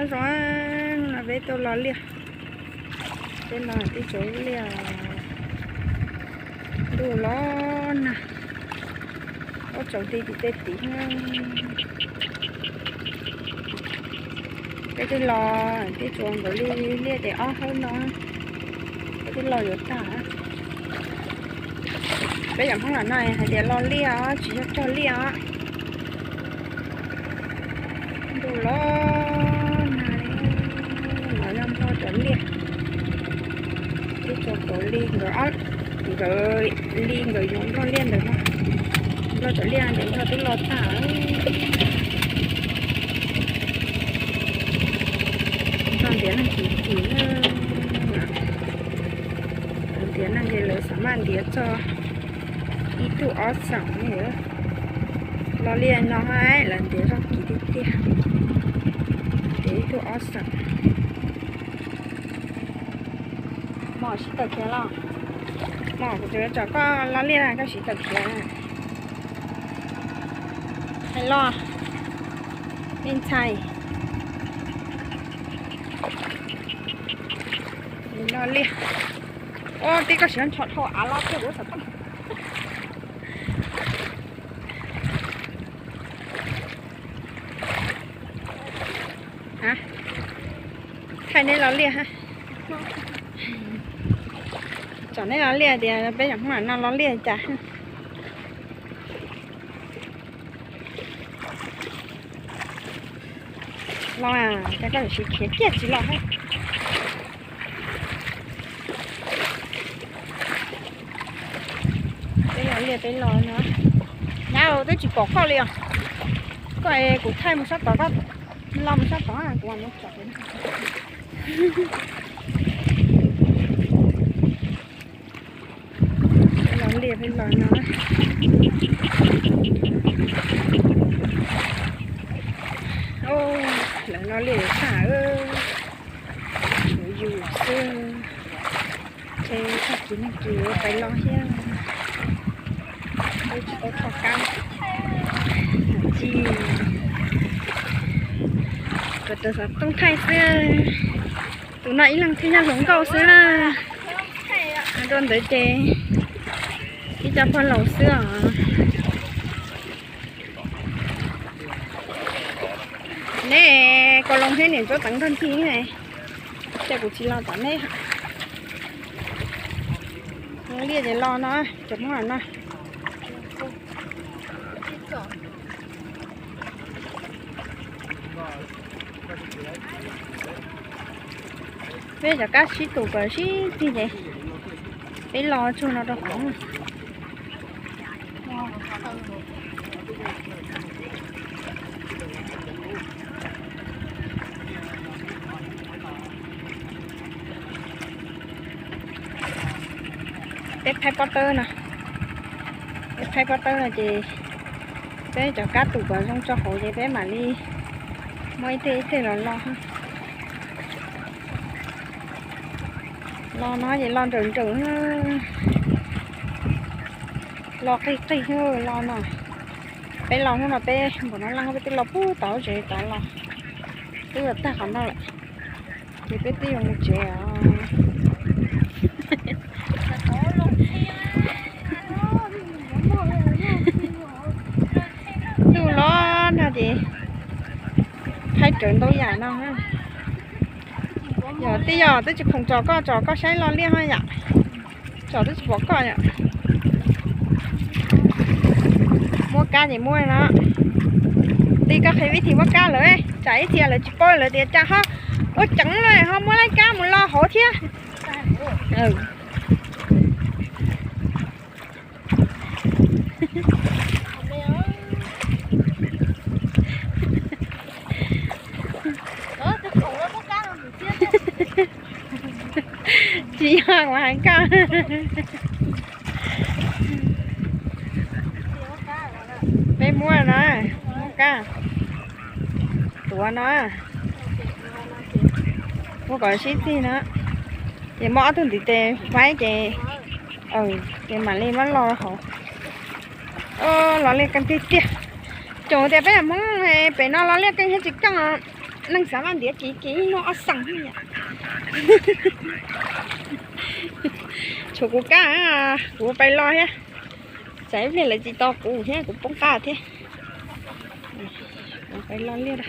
Zoo, no peb tuaj lo liaj, peb lo tib tsob liaj, ntuj los nag, ob tsaus ti tim tej tid. Peb twb lo, twb tsuas nkaus li liaj ces ob hawb no, peb twb lo yuav tag. Peb cov Hmoob lam no hais tias lo liaj os, tsis yog cog liaj os. Ntuj los nag, los yog Nplog cov liaj, twb tsuas nkaus li nkawd, nkawd li nkawd yuav Nplog liaj ntawd no. Nplog cov liaj ces Nplog twb lo tag. Nplog ntiav neeg kim kim, ntiav neeg ces lawv xav maj ntiav txog ib tug ob xeem. Lo liaj no lawv ntiav zoj kim tiag tiag, ntiav ib tug ob xeem. Mom, sib tawm khiav los. Mom, kuv tseem yuav tsom koj lo liaj, koj sib tawm khiav. Hais los, me ntxhais. Lo liaj. Ua tib koj siv ntsho dhau av los kiag kuv xov tooj. Thaij neb lo liaj. Tsom neb lo liaj tias peb cov Hmoob no lo liaj cas. Los, cas koj tsis khiav kiag tsis los thiab. Peb lo liaj peb los no. Nyab, twb tsis pom koj li os. Koj es kuv thaij mus sab tod, koj lo mus sab tod kuv mam mus tsom. Peb lo liaj peb los no. Lawv lo liaj yuav tag, tshuav yus xwb. Ces tag kis neeg kis yuav pais lo thiab. Wb tsis tau tho kab, tsis, kuv tus xov tooj thaij xwb. Tus no ib leeg thiaj yog hluas nkauj xwb na. Rau ntawd ces ib co pog laus xwb os. Neb, Kau Loo thiab niam Ntsuab Teev nrog ncig ne, ces kuv tsis los tom neb. Liaj ces los no, cov Hmoob no. Peb cov kab sib tus kom sib tig ces peb lo tsuag no rau hauv. Peb thaij pob tawb no, peb thaij pob tawb no ces peb cov kab tus kom zoo tso hauv ces peb mam li muab ib teg ib teg los lo. Lo no ces lo nrawm nrawm, lo qig qig lo no. Peb lo hnub no peb npaum no leej peb twb lo puag tod tsev tod los, twb yuav tag qhov no lawm, ces peb twb yuav mus tsev os. Ntuj los nag ces thaij rawv ntau yam no. Yog twb yog twb tsis khoom tsom koj, tsom koj saib lo liaj ho yom. Tsom twb tsis pom koj yom. Muab kab ces muab no. Twb koj qhia vib thim muab kab lawm, tsam ib txhia lawv tsis paub lawv tias cas ho ua ceev lawm ho muab lawv kab mus lo hauv thiab. Tsis yog kuv hais koj. Peb muab no, muab kab tuav no, muab kom sib txig no, ces muab ob tug ntiv tes faib ces, ces mam li muab lo hauv. Lo liaj keej tiag tiag. Tseem tias peb Hmoob pem no lo liaj keej thiab tsis keej os. Neeg xav mas ntiav kiv kiv ib hnub ob xees yom. Tshuav kuv kab, kuv pais los thiab. Tsam ib pliag lawv tsis tos kuv thiab kuv poob qab thiab. Kuv pais los liaj.